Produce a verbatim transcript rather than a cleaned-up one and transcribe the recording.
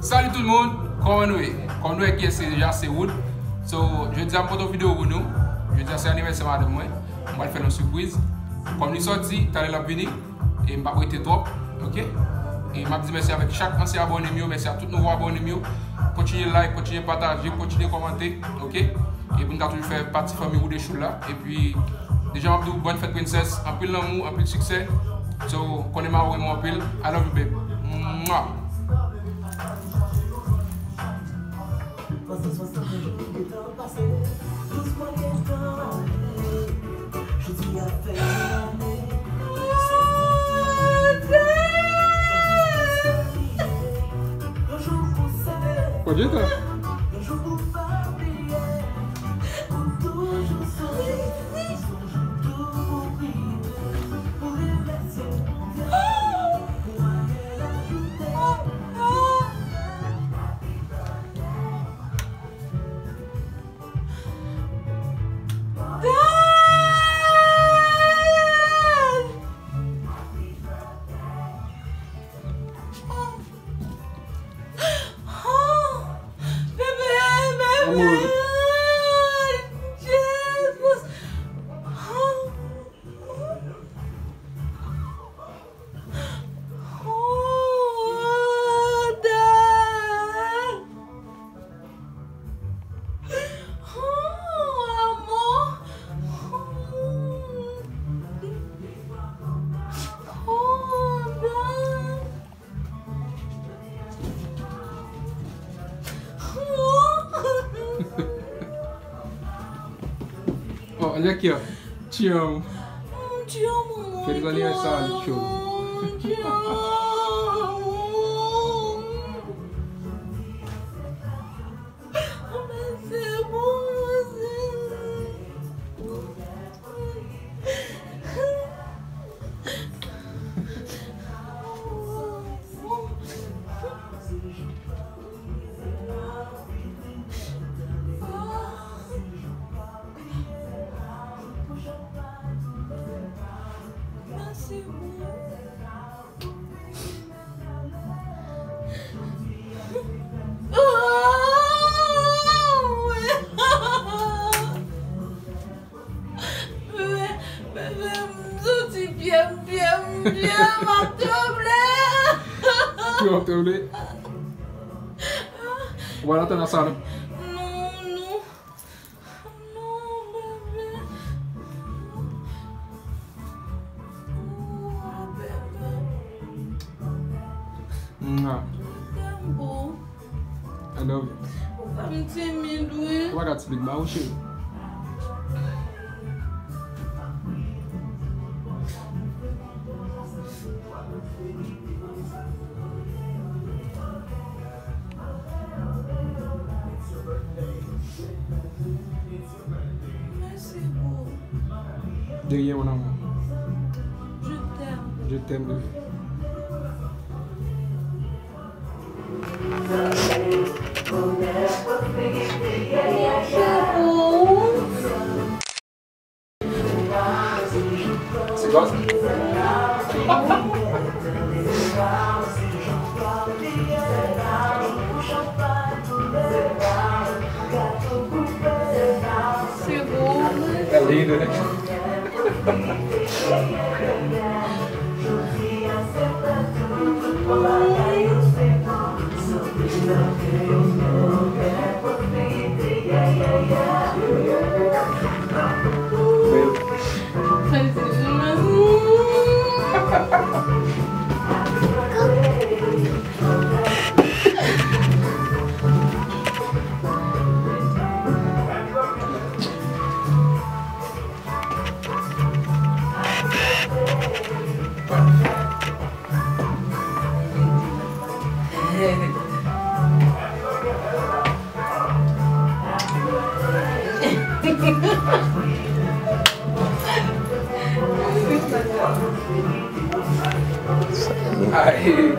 Salut tout le monde, kòman nou ye? Kòm nou wè, kiyès se deja, se Wood. So, jodi a m pote yon videyo pou nou. Jodi a se anivèsè madanm mwen. M pral fè l yon sipriz. Kòm li sòti, talè l ap vini. E m p ap rete twòp, ok? E m ap di mèsi avèk chak ansyen abòne m yo, mèsi a tout nouvo abòne m yo. Kontinye like, kontinye pataje, kontinye kòmante, ok? E pou n ka toujou fè pati fanmi Wood Echou la. Epi, deja m ap di w bòn fèt Princess, anpil lanmou, anpil siksè. So, konnen m renmen w anpil. I love you, babe. Mwah! Pode entrar. Oh, olha aqui, ó. Te amo. Te amo muito. Feliz aniversário, Diogo. Te amo. Bebe, bebe, m santi pye m, pye m, pye m ap tranble. Pye w ap tranble? Ou pral antre nan salon? Non, non. Non, bebe. Oh, bebe. Mwa. Je t'aime, boo. I love you. Ou fè m timid, wi. Ou pa ka timid, ma, wi, cheri. Merci, boo. De rien, mon amour. Je t'aime. Je t'aime, bébé. Se kwa sa? Se bon. É lindo, né? Ay.